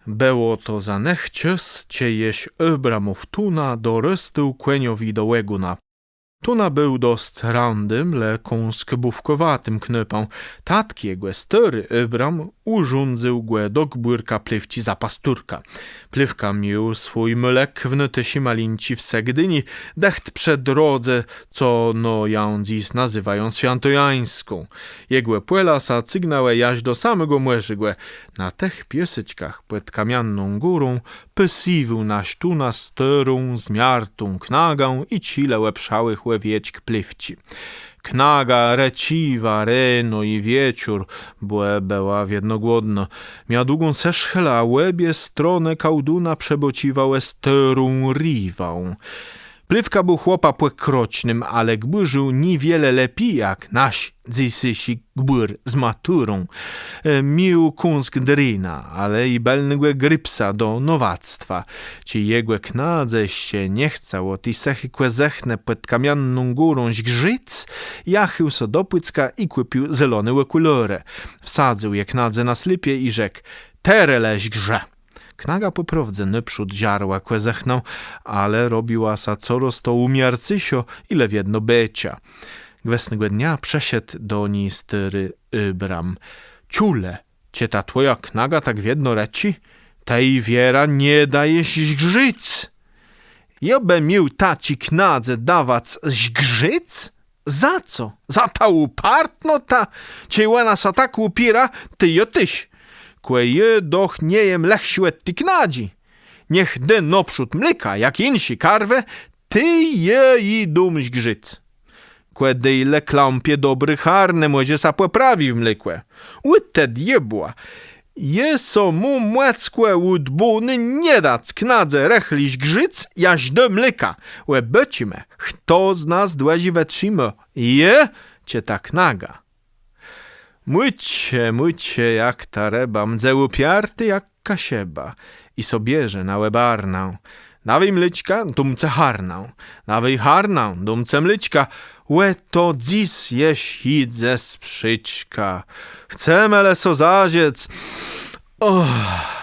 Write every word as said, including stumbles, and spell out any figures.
Bëło to za nëch czasów, czej jesz Abramów Tóna dorôstôł kòniowi do ògòna. Tóna béł dosc rãdnym, le kąsk bówkòwatim knôpã. Tatk jegò, stôri Abram, ùrządzył gò do gbùrka Plewczi za pasturka. Plewka miôł swój môlk w nôtëszi malinczi wsë Gdini, dëcht przë drodze, co no jã dzys nazywają Swiãtojańską. Jegò pòla sã cygnãłë jaż do samégò mòrzégò. Na tëch piôseczkach pòd Kamianną Górą pasëwôł nasz Tóna stôrą, zmiartą knagã i czile òprzałëch òwieczk Plewczi. Knaga rëcziwa reno i wieczór, bò bëła wiedno głodnô. Mia długą sëszchelã, a òbie stronë kôłduna przëbôcziwałë stôrą riwã. Plewka béł chłopã pòkrocznym, ale gbùrził niewiele lepi jak nasz dzysészi gbùr z maturą. E, miôł kąsk drina, ale i bëlnégò gripsa do nowactwa. Czej jegò knadze sã nie chcało ti sëchi kòzëchnë pòd Kamianną Górą żgrzëc, jachôł so do Pùcka i kùpił zeloné òkùlôrë. Wsadzył je knadze na slépia i rzekł: „Terô le żgrzë”. Knaga pò prôwdze nôprzód żarła kòzëchnã, ale robiła sã corôz to ùmiarcészô i le wiedno bëcza. Gwësnégò dnia przëszedł do ni stôri Abram. „Czëj le, czë ta twòja knaga tak wiedno rëczi? Të ji wierã nie dôwôsz żgrzëc”. „Jô bë miôł taczi knadze dawac żgrzëc? Za co? Za tã ùpartnotã? Czej òna sã tak ùpiérô, tej jô téż. Kò jô doch nie jem lëchszi òd ti knadżi. Niech dô nôprzód mléka, jak jinszé karwë, tej jô ji dóm żgrzëc. Kò dôj le klãpie dobri harnë, mòże sã pòprawi w mlékù. Ò të diôbła! Jô so móm mòckò ùdbóné nie dac knadze rëchli żgrzëc, jaż dô mléka. Òbôczimë, chto z nas dłëżi wëtrzimô, jô czë ta knaga”. Mùczë, mùczë, jak ta rëba, mdze ùpiarti jak Kaszëba. I so bierze na łeb harnã. „Dôwôj mléczka, dóm cë harnã. Dôwôj harnã, dóm cë mléczka. Ò to dzys jesz jidze sprzéczka. Chcemë le so zażëc”. Och.